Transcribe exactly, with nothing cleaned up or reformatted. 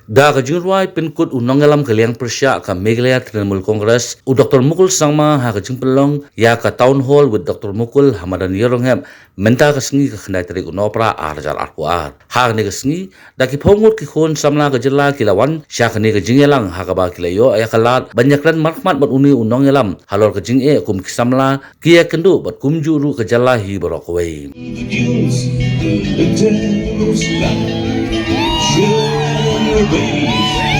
Da ka jingrwai pynkut u nongïalam ka liang pyrshah ka Meghalaya Trinamool Congress, u Dr Mukul Sangma, ha ka jingpynlong ïa ka Town Hall with Dr Mukul ha madan Ïairynghep mynta ka sngi, ka khyndai tarik u Nohprah ar hajar arphew ar. Ha kane ka sngi, da ki phew ngut ki khun samla ka jylla ki la wan sha kane ka jingïalang, ha kaba ki la ïoh ïa ka lad ban ïakren markhmat bad une u nongïalam halor ka jingeh kum ki samla, ki ïakynduh bad kumjuh ruh ka jylla hi baroh kawei. The dunes, the devil's back. Children and babies,